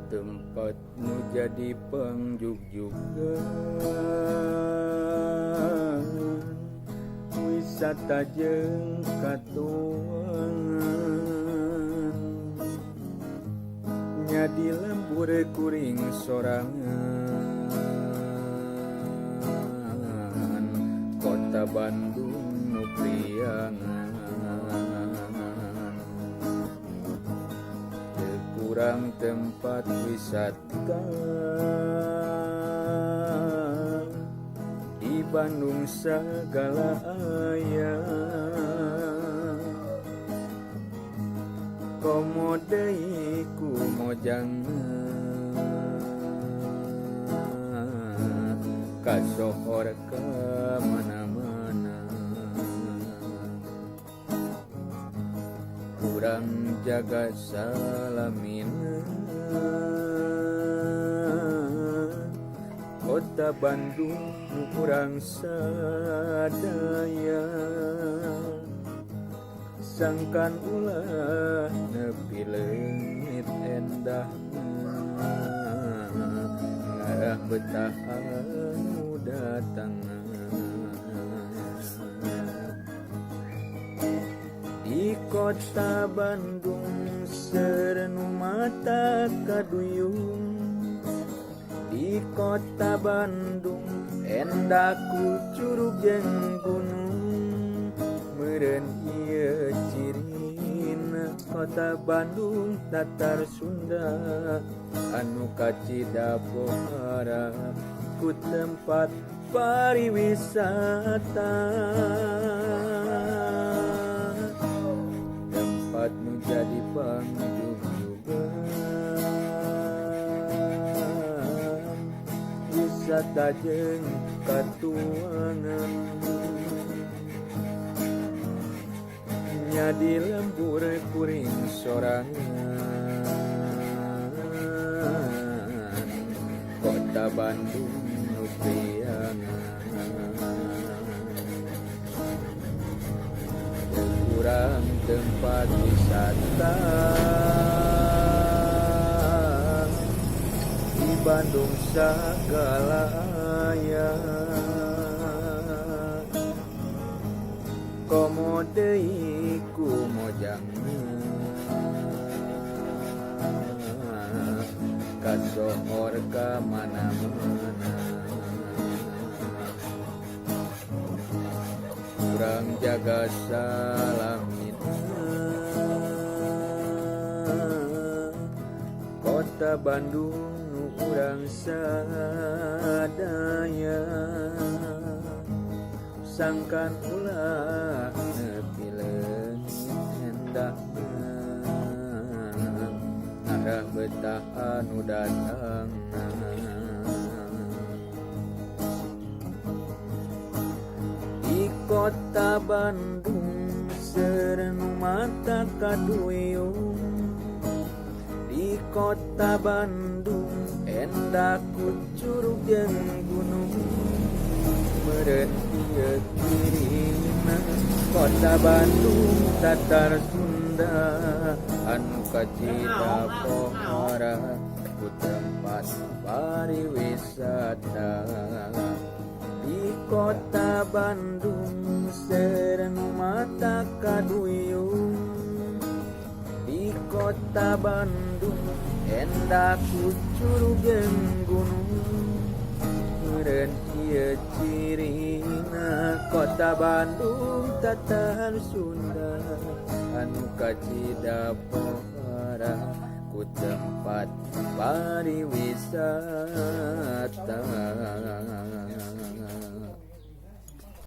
Tempat nu jadi pangjugjugan wisata jeung katuangan, nya di lembur kuring sorangan, Kota Bandung nu priangan. Teu kurang tempat wisata di Bandung, sagala aya. Komo deui ku mojangna, kasohor ka mana-mana. Kurang jaga salamina, Kota Bandung nu kurang sadaya. Sangkan ulah nepi leungit endahna, ngarah betah anu datangna. Di Kota Bandung seueur nu mata kaduyung. Di Kota Bandung endah ku curug jeung gunung. Meureun ieu cirina Kota Bandung Tatar Sunda, anu kacida pohara ku tempat pariwisata. Tempat nu jadi pangjugjugan wisata jeung katuangan, nya di lembur kuring sorangan, Kota Bandung nu priangan. Teu kurang tempat wisata di Bandung, sagala aya. Komo deui ku mojangna, kasohor ka mana-mana. Kurang jaga salamina, Kota Bandung nu urang sadaya. Sangkan ulah nepi leungit endahna, ngarah betah anu datangna. Di Kota Bandung seueur nu mata kaduyung. Di Kota Bandung endah ku curug jeung gunung. Meureun ieu cirina Kota Bandung Tatar Sunda, anu kacida pohara ku tempat pariwisata. Di Kota Bandung seueur nu mata kaduyung. Di Kota Bandung endah ku curug jeung gunung. Meureun ieu cirina Kota Bandung Tatar Sunda, anu kacida pohara ku tempat pariwisata.